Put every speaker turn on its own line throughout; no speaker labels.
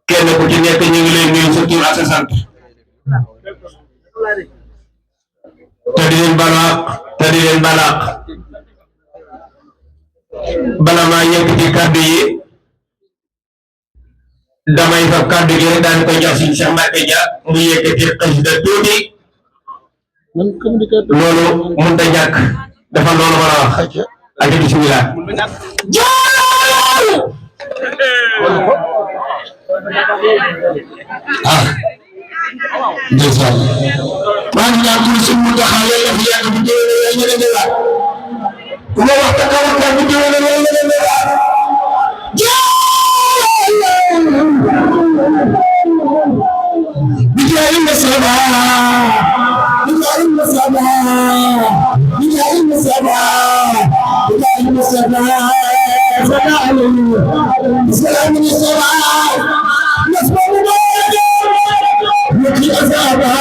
kenn ku ci nekk ñu ngi lay nuyu sa tur ak sa sant te di leen balaax te di leen balaax bala maa yëkkati kàddu yi damay fab kàddu gi rek daan ko jox si Cheikh Mbacke Dia mu yëkkati xasida tuuti loolu mënut a ñàkk dafa loolu mën a wax ak bismillah ah ndeysaan maa ngi ñaan pour suñu Muntaxa yàlla fi yàgg bu déwénee yàlla ñu leen di laaj ku ma wax te kaw ak bu déwénee yàlla ñu leen di laaj bijaay masaba bijaay masaba bijaay masaba bijaay masaba salaam salaam nasba يكي أصابا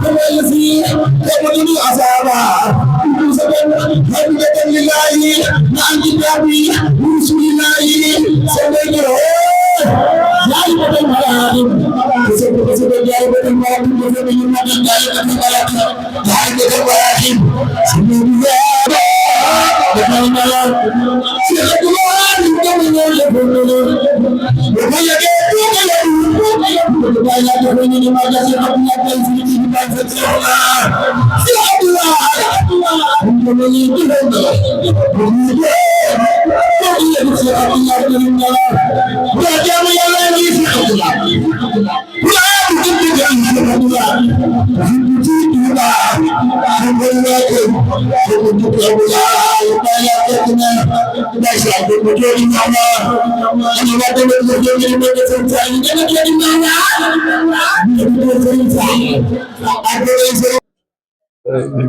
كما يسير كما يلي أصابا حمدة لله مع كتابي ورسول الله سبحانه جايبة الملائم سبحانه جايبة الملائم سبحانه جايبة الملائم جايبة الملائم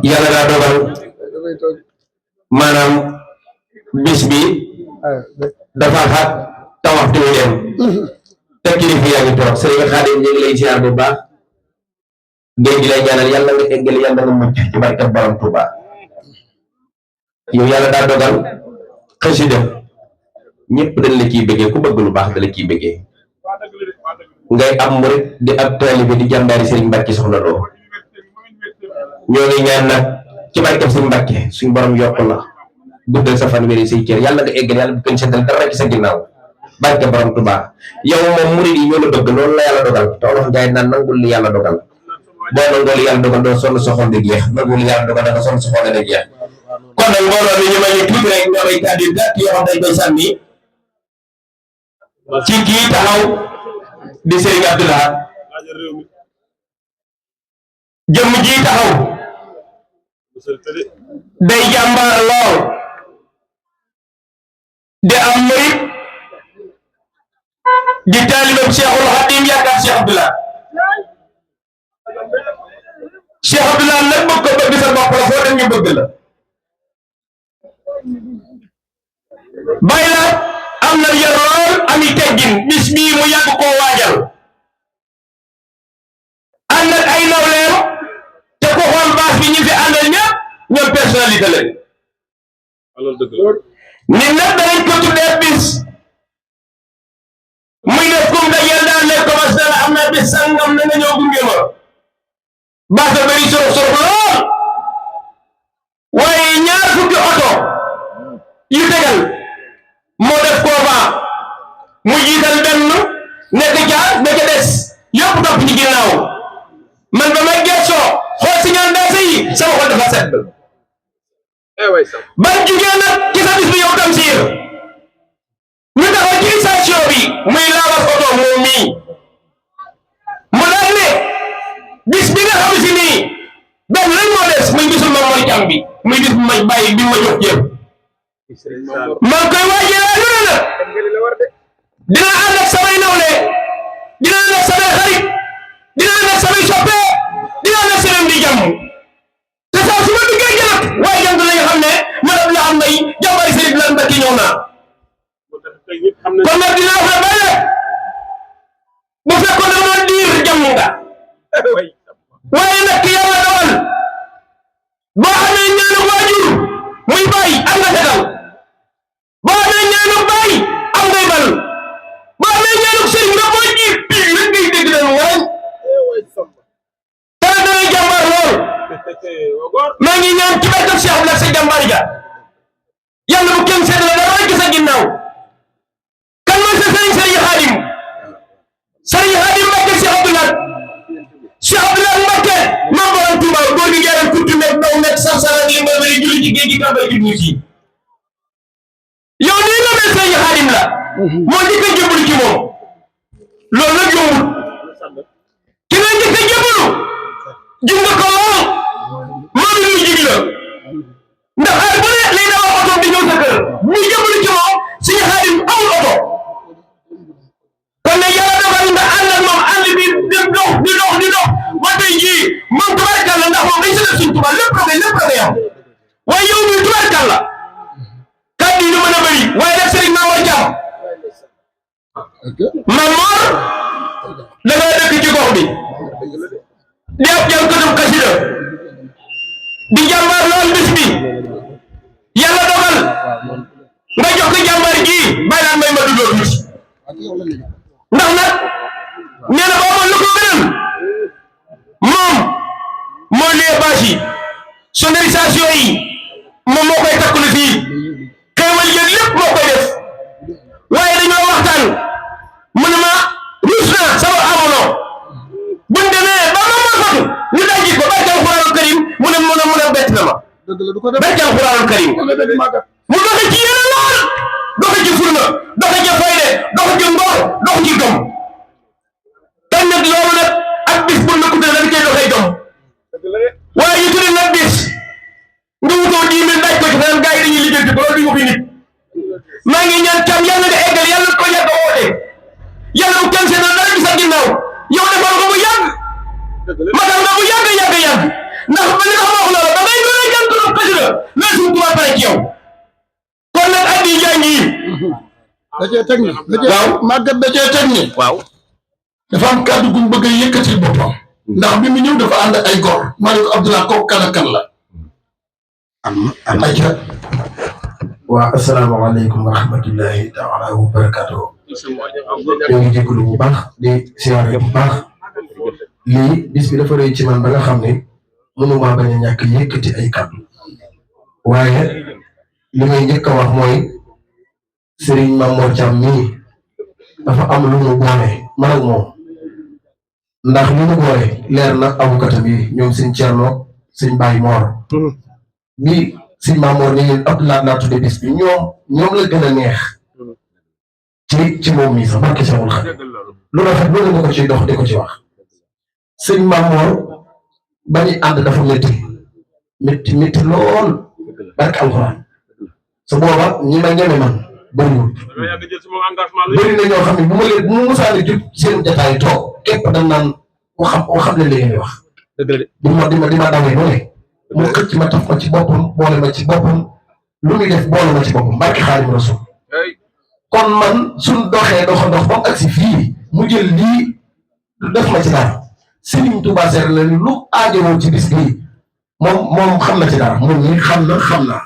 yàlla daa dogal maanaam bis bi dafa xat te waxtu wi dem te kilifa yaa ngi toog Sëriñ Xaadim ñu ngi lay ziar bu baax géej gi lay ñaanal yàlla nga eggal yàlla nga mucc ci barke Borom Tuuba yow yàlla daa dogal xasida ñëpp dañ la ciy bëggee ku bëgg lu baax da la ciy bëggee ngay am murit di ab taalibe di jàmbaari Sëriñ Mbàkke Soxna Lo ñoo ngi ñaan nag ci barke Sëriñ Mbàkke suñu borom yokk la guddal sa fan wéri say cër yàlla nga eggal yàlla bu gën seddal dara ci sa ginnaaw barke Borom Tuuba yow moom murit yi ñoo la bëgg loolu la yàlla dogal te Olof Njaay naan nangul li yàlla dogal boo nangoo li yàlla dogal doo sonn soxol di jeex nangul li yàlla dogal da nga sonn soxol di jeex kon nag mbooloo mi ñu ma ñu tuuti rek ñoo may kàddu yu gàtt yoo xam dañ koy sànni ci kii taxaw di Serigne Abdoulaye jëmm ji taxaw day jàmbaar lool di am murit di taalibam Cheikhul Khadim yaakaar Cheikh Abdoulaye Cheikh Abdoulaye nag bëgg ko bëgg sa bopp la foo dem ñu bëgg la bay la am na yar lool ami teggin bis bii mu yàgg koo waajal ànd ak ay nawleem te ko xool baas bi ñi fi àndal ñëpp ñoom personnalité leen ni nag danañ ko tuddee bis muy def comme dajal daan ne commencé dara am na bis sangam na nga ñëw gunge ma baas ba bëri sorof sorof lool waaye ñaar fukki oto yu tegal moo def kooba mu jiital benn nekk ca nekk des yëpp topp ci ginnaaw man ba may gëstoo xool si ñaan daase yi sama xol dafa set ban jugee nag ci sa bis bi yow Tamsir ñu taxaw ci station bi muy laabas oto moom mii mu daal ne bis bi nga xam si nii benn lañ moo des muy bisul ma mooy cam bi muy bis bu may bàyyi bi ma jox yëpp maa koy waajee laa lu ne nag dina ànd ak samay nawle dina ànd ak samay xarit dina ànd ak samay soppe dina ànd ak seen di jàmm te saa su ma duggee jëlat waaye jant la nga xam ne madame la am nay jàmbari Sëriñ Bilane Mbacke ñëw naa kon nag dina wax la bay bu fekkoon da doon diir jàmm nga waaye nag yàlla dogal boo amee ñaanu waajur muy bàyyi am nga fetal boo amee ñaanu bàyyi am ngay bal boo amee ñaanu sëriñ nga boo ji bii rek ngay dégg leen waañ te dangay jàmbaar lool maa ngi ñaan ci barkab Cheikh Abdoulaye sa jàmbaar ja yàlla bu kenn seet la dara rek sa ginnaaw kan mooy sa sëriñ Xaadim sëriñ Xaadim Mbàkke Cheikh Abdoulaye Mbàkke maa borom Tuuba góor gi jaral kuttu nekk daw nekk sarsara li nga bëri julli ci géej gi kàmbal ci buus yi yow nii nga mel sëriñ Xaadim la moo njëkk a jébbalu ci moom loolu nag yombul ki nga njëkk a jébbalu jig nga ko lool maa ngi mu jig la ndax xaar bu ne lay dawal oto di ñëw sa kër muy jébbalu ci moom sëriñ Xaadim amul oto kon nag yàlla dogal nga ànd ak moom ànd bi dem dox di dox di dox ba tey jii moom tubaarkàlla ndax moom day sëgal suñ tubaab lépp la yam waaye yow mii tubaarkàlla kàddu yi du mën a bëri waaye nag sëriñ Mamoor Thiam Mamoor da nga dëkk ci gox bi di ab jànkatub xasida di jàmbaar lool bis bi yàlla dogal nga jox ko jàmbaar ji bàyyi laan may ma duggoo tuuti ndax nag nee na boo lu ko gënal moom moo lee bâche yi sonorisation yi moom moo koy takkulu fii xéewal yëg lépp moo koy def waaye dañoo waxtaan mu ne ma ruus naa sama amono buñ demee ba ma fatu ñu dajji ko barke alxuraanul karim mu ne bett na ma barke alxuraanul karim mu doxe ci yéene lool doxe ci furna doxe ci fayde doxe ci ngor doxe ci gëm tan nag loolu nag ak bis bu na kudde dañ koy doxee jom waaye ñu tudde nag bis nga wutoo 10 000 daj ko ci naan gars yi dañuy liggéey ko loolu du waxi nit maa ngi ñaan cam yàlla nga eggal yàlla ko yàgg a woote yàlla bu kenn seen dara gis ak ginnaaw yow defal ko bu yàgg matal nga bu yàgg ndax ba li nga xam wax loolu da ngay gën a jàng ko xasida mais suñu tubaab pare ci yow kon nag addi jàng yi
da cee teg ni waaw màggat da cee teg ni
waaw
dafa am kàddu gu mu bëgg a yëkkatil boppam ndax bi mu ñëw dafa ànd ak ay góor maa ne ko Abdoulaye kooku kan ak kan la ayca
waa asalaamaaleykum wa rahmatullahi taala wa barakaatuh ñoo ngi jégalu bu baax di siyaare bu baax lii bis bi dafa rëy ci man ba nga xam ne mënuma bañ a ñàkk yëkkati ay kàddu waaye li may njëkk a wax mooy Serigne Mamoor Thiam mii dafa am lu mu boole man ak moom ndax lu mu boole leer na abukatam yi ñoom sëñ Thierno sëñ Baye Mor bi sëñ Mamoor ni leen Abdoulaye laa tudde bis bi ñoom la gën a neex ci moom mii sax barke Seexul Xadiim lu rafet lu nga ko ciy dox di ko ci wax sëñ Mamoor ba ñu ànd dafa métti lool barke alxuraan su booba ñi ma ñeme man bëriwul bëri na ñoo xam ne bu ma musaani jub seen jataay toog képp dañ naan xam ne li ngeen di wax di ma dawee nu ne mu xëcc ma taf ma ci boppam boole ma ci boppam lu muy def boole ma ci boppam barke Xaadimu Rasuul kon man suñ doxee dox ba mu agsi fii mu jël lii def ma ci dara Serigne Touba Seer la lu aajowoo ci bis bii moom xam na ci dara moom ñi xam na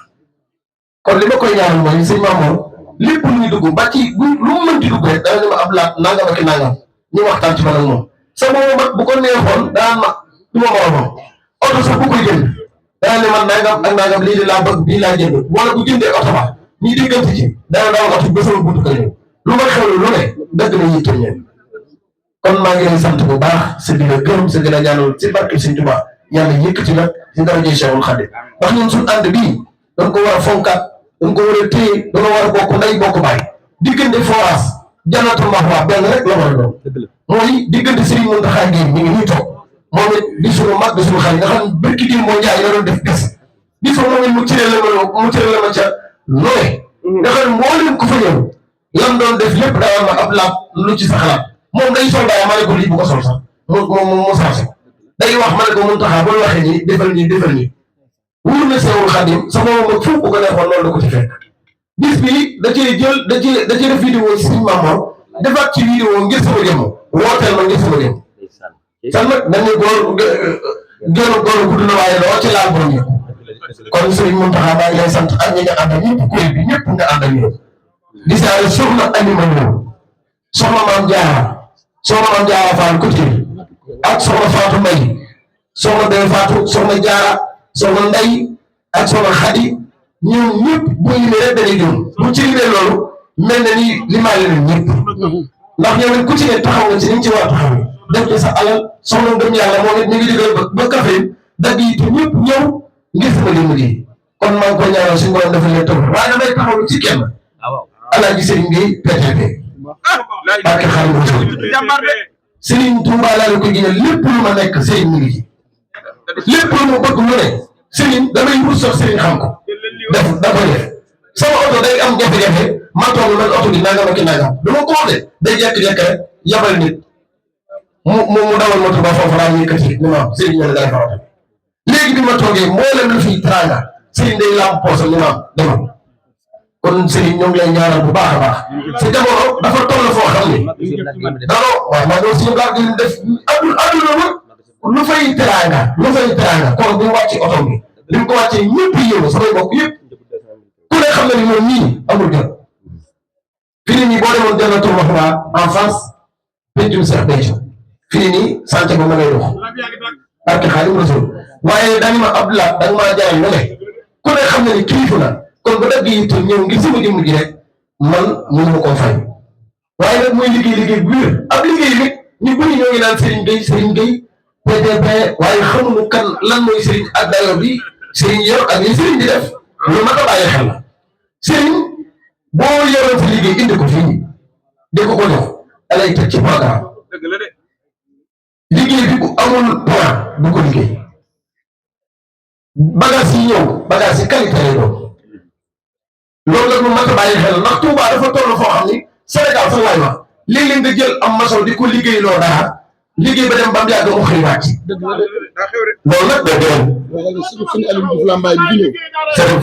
kon li ma koy ñaanal mooy sëñ Mamoor lépp lu ñu dugg ba ci lu mu mënti dugg rek dana ne ma ab laat nangam ak nangam ñu waxtaan ci man ak moom sama mag bu ko neexoon daan ma du ma moromam oto sax bu koy jënd dana ne man nangam ak nangam lii de laa bëgg bii laa jënd wala bu jëndee oto ba ñi diggante ci dana dawal oto ba sama buntu kër ñëw lu ma xewlu lu ne dëgg na ñuy tëj ñeen kon maa ngi lay sant bu baax sa di la gërëm sa gën a ñaanal ci barke Sëñ Tuubaa yàlla yëkkati la ci daraja Seexul Xadiim ndax ñun suñu ànd bii dañ ko war a fonkaat dañ ko war a téye dañoo war a bokk ndey bokk baay diggante forage Jannatul Mahwa benn rek la war a doon mooy diggante Serigne Mountakha Gueye mi ngi nii toog moom it di suñu mag di suñu xarit nga xam ne barki di moo njaay la doon def bés di fa moom it mu tiré la ma ca nooy nga xam ne moo leen ko fa ñëw lam doon def lépp dawal ma ab laab lu ci sa xalaat moom day sol daay ma ne ko lii bu ko sol sax mu saase day wax ma ne ko Mountakha boo waxee nii defal nii wóor na Seexul Xadiim sama moom ak fu ko neexoon loolu la ko ci fekk bis bi da cee jël da cee def vidéo ci suñu Mamour defaat ci vidéo ngir sama jëmm wooteel ma ngir sama jëmm san nag dañ ne góor góor gudd na waaye loo ci laal borom yëpp kon Serigne Mountakha maa ngi lay sant ak ñi nga àndal ñëpp kuréel bi ñëpp nga àndal ñëpp di saa soxna Alima ñëw soxna Maam Jaara Fall Couture ak soxna Fatou Mbaye soxna Beye Fatou soxna Jaara soxna Ndey ak soxna Xadi ñoom ñëpp bu ñu limee rek dañuy jëm bu ci limee loolu mel na ni limaa leen ñëpp ndax yow ku ci ne taxaw nga ci ni nga ci war a taxawee def ci sa alal soxna ngëm yàlla moom it ñu ngi digal ba Kaffrine dagg yi te ñëpp ñëw ngir sama lim gi kon maa ngi koy ñaanal suñu borom dafa leen taw waaye damay taxaw ci kenn Alaaji Serigne Gueye PTP barke Xaadimu Rasuul Serigne Touba laa la ko ginal lépp lu ma nekk Serigne mi ngi ci lépp lu ma bëgg lu ne Serigne damay wut sax Serigne xam ko da koy def sama oto day am jafe-jafe ma toog man oto bi nangam ak nangam dama ko wax de day jékki-jékki rek yabal nit mu dawal moto ba foofu laa yëkkati ni ma Serigne ñoo ne day fa léegi bi ma toogee mboolem lu fi teraanga Serigne day lamp poosam ni ma demal kon Serigne ñoo ngi lay ñaanal bu baax a baax si jamono dafa toll foo xam ne daro waaw maa doon suñu gaar gi def adduna lu fay teraanga kon bu mu wàccee oto bi li mu ko wàccee ñëpp yéewu samay bokk yëpp ku ne xam na ni moom nii amul jot fii nii boo demoon Jannatul Mahwa en face pencum Cheikh Béthio fii nii santé ba ma lay dox barke Xaadimu Rasuul waaye dañu ma Abdoulaye da nga maa jaay lu ne ku ne xam na ni kilifa la kon ba dagg yi ñëw ngir sama jëmm gi rek man mënu ma koo fay waaye nag mooy liggéey bu wér ab liggéey bi ñu bëri ñoo ngi naan Serigne Gueye PTP waaye xamuñu kan lan mooy Serigne ak dayo bi Serigne yor ak li Serigne di def lu mat a bàyyi xel la Serigne boo yoroon sa liggéey indi ko fii di ko jox da lay teg ci programme liggéey bi bu amul plan du ko liggéey bagage yi ñëw bagage yi qualité lay doon loolu nag lu mat a bàyyi xel ndax Touba dafa toll foo xam ni Sénégal sax laay wax léeg-léeg nga jël am maçon di ko liggéey loo dara liggéey ba dem ba mu yàgg mu xëy wàcc loolu nag da gërëm
sëñ Aliou Diouf Lambaye bi fi ñëw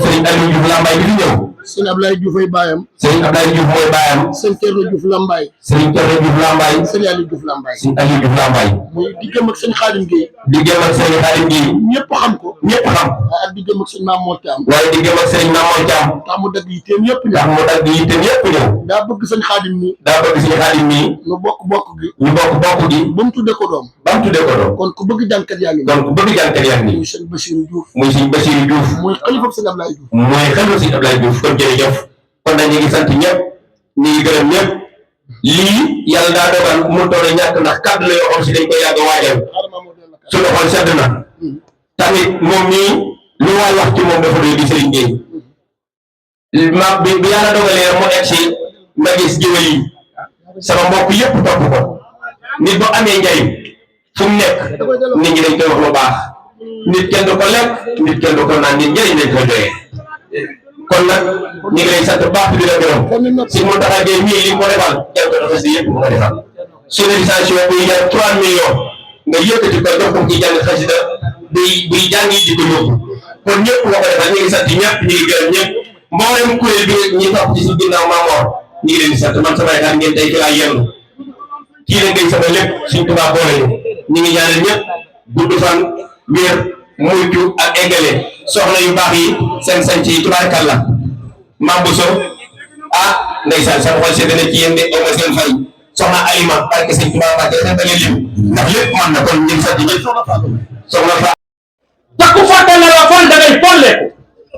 sëñ Aliou Diouf Lambaye bi fi ñëw
sëñ Ablaye Diouf ay baayam
sëñ Ablaye Diouf mooy baayam
sëñ Thierno Diouf Lambaye
sëñ Thierno Diouf Lambaye
sëñ Aliou Diouf Lambaye
sëñ Aliou Diouf Lambaye
muy diggam ak sëñ Khadim Gueye
diggam ak sëñ Khadim Gueye
ñëpp xam ko waaye ak diggam ak sëñ Mamour Thiam
waaye diggam ak sëñ Mamour Thiam
tax mu dagg yitteem yëpp
tax mu dagg yitteem yëpp ñëw
daa bëgg sëñ Khadim nii
ñu bokk gi
ba mu tuddee ko doom kon ku bëgg jànkat yaa ngi nii muy sëñ Bassirou Diouf muy xalifa sëñ Ablaye Diouf
kon jërëjëf kon nag ñu ngi sant ñëpp ñu ngi gërëm ñëpp lii yàlla daa dogal mu toll ñàkk ndax kàddu la yoo xam si dañ koy yàgg a waajal suñu xol sedd na tamit moom nii lu waay wax ci moom dafa doy di Serigne Gueye ma bi yàlla dogalee mu egg si ma gis jiwél yi sama mbokk yëpp topp ko nit bu amee njariñ fu mu nekk nit ñi dañ koy wax lu baax nit kenn du ko lekk nit kenn du ko naan nit njariñ lañ koy doyee kon nag ñu ngi lay sant baax di la gërëm si mu tax a gee mii li mu ko defal jàng ko xas yëpp mu ko defal sonorisation buy jar 3 millions nga yëkkati ko jox ko ci jàng xasida buy jàngi di ko yóbbu kon ñëpp nga ko defal ñu ngi sant ñëpp ñu ngi gërëm ñëpp mboolem kuréel bi ñi topp ci si ginnaaw Mamor ñu ngi leen di sant man sama yaakaar ngeen tey fi laa yendu kii la ngay sama lépp suñ tubaab boole ñu ngi ñaanal ñëpp gudd fan wér mucc ak eggale soxna yu baax yi seen sanc yi tubaarkàlla Mame Bousso ndeysaan sama xol sedd na ci yéen de aw ma seen fay soxna Alima barke sëñ Tuubaa Mbàkke da nga lim ndax lépp man na kon ñu ngi sant ñëpp soxna Fa
takku fàtte na la fan da ngay tolleeku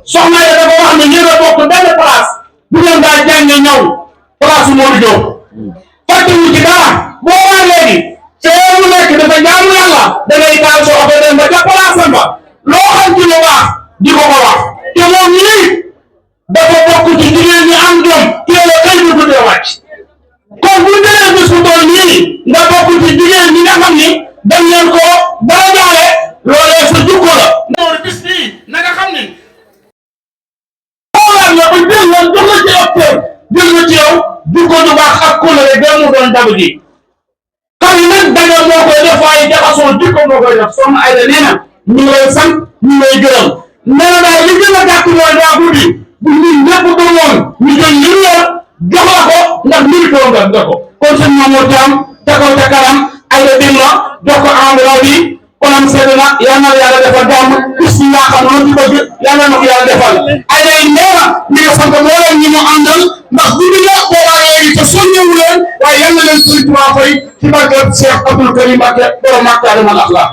soxna ya dafa wax ne yéen a bokk benn place bu ngeen daa jànge ñëw place Modou Diop fàttewu ci dara boo waa léegi fee mu nekk dafa jaamu yàlla da ngay taal soo oto dem ba ca place am ba loo xam ci lu baax di ko ko wax te moom ñii dafa bokk ci jigéen ñi am jom teel a xëy bu tuddee wàcc kon bu jëlee bis bu toll nii nga bokk ci jigéen ñi nga xam ni dañ leen ko dara jaale loolee sa jukko la. loolu bis bii na nga xam ni xoolaat la ba jël la jox la ci ab kër jël la ci yow jukko ju baax ak kóllëre ba mu doon dabu ji xam ni nag daga moo koy def waaye jaxasoo jikko moo koy def soxna Ayda nee na ñu ngi lay sant ñu ngi lay gërëm nee na daal li gën a gàtt mooy daa guddi bu ñun ñëpp doon woon ñu jël li ñu yor jox la ko ndax militoo nga ko kon sëñ Mamour Thiam ca kaw ca kanam ay la dim la jox ko enveloppe bi konam sedd na yal na yàlla defal jàmm bis yi nga xam loolu ci bëgg yal na ko yàlla defal ay lay nee na ñi nga sant moo leen ñi mu àndal ndax guddi la boobaa léegi te soññewu leen waaye yal na leen Sëriñ Tuubaa fay ci barke Cheikh Abdoul Karim Mbacké borom Makarimal Akhlaq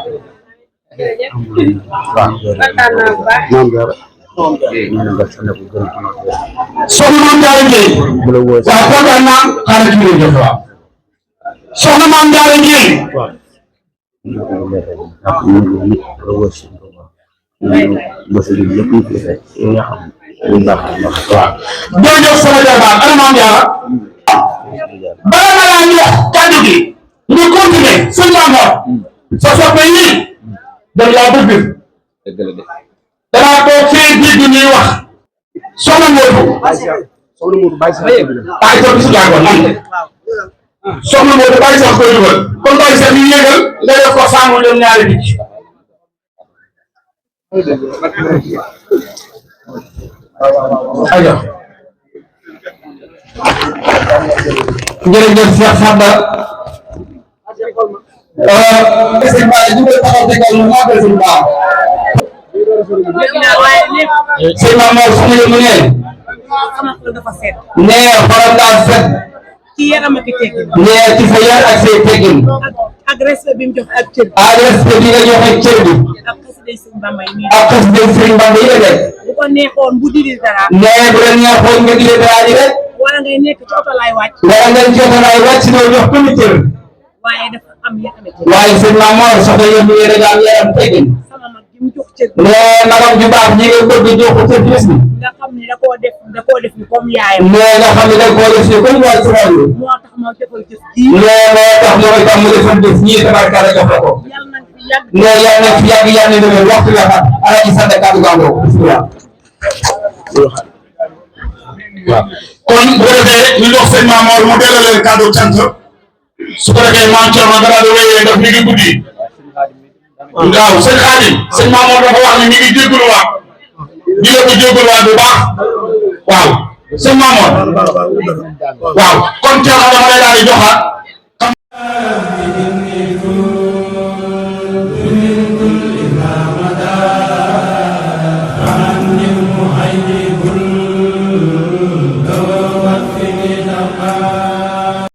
soxna Maam Jaara Njaay waaw kontaan naa xaaral ci biir jox waaw soxna Maam Jaara Njaay jërëjëf sama jarbaat ana Maam Jaara bala ma laa jox kàddu gi ñu continuer sëñ Mamoor sa soppe yi dañ laa bëgg danaa toog fii dégg ñuy wax soxna Moodu ay ko bisu jàngoon man soxna Moodu bàyyi sax koy dugal kon bàyyi sax ñu yéegal nga def ko sàngu leen ñaari bi ayo jërëjëf Cheikh Samba sëñ Ba ñu koy taxaw tegal lu maa sëñ Ba sëñ Mamour su ma yëngu nee xolam daal set
ci yaram ak teggin
nee ci sa yar ak say teggin
ak respect bi mu jox ak cër
ak respect bi nga joxe cër bi
ak xasida Sëriñ Bamba yi
ak xasida Sëriñ Bamba yi la def
bu ko neexoon bu diri dara
nee bu la neexoon nga diri dara ji rek
wala ngay nekk ci oto laay wàcc
wala nga ci oto laay wàcc doo jox benn cër
waaye dafa am yaram ak
waaye sëñ Mamour soxna yéen ñu ngi am yaram teggin
sama mag gi mu jox cër
nee magam ju baax ñi nga bëgg jox ko cër bis bi
nga xam ne da koo def ni comme yaayam
nee nga xam ne da koo def ni comme yaay sama yi
moo tax ma defal jëf ji
nee moo tax moom itam mu defal jëf ñii tabarkalla jox la ko
yàlla nañ fi yàgg
nee yàlla nañ fi yàgg yàlla nañ leen waxtu la xam ala ci sant kàddu gàngoo bismillah
kon bu ko defee ñu jox sëñ Mamour mu delloo leen kàddu cant su ko defee maam Thierno dara di wéyee ndax mi ngi guddi waaw sëñ Xaadim sëñ Mamour dafa wax ne mi ngi jégaluwaat di la ko jégaluwaat bu baax waaw sëñ Mamour waaw kon Thierno dama lay daal di joxaat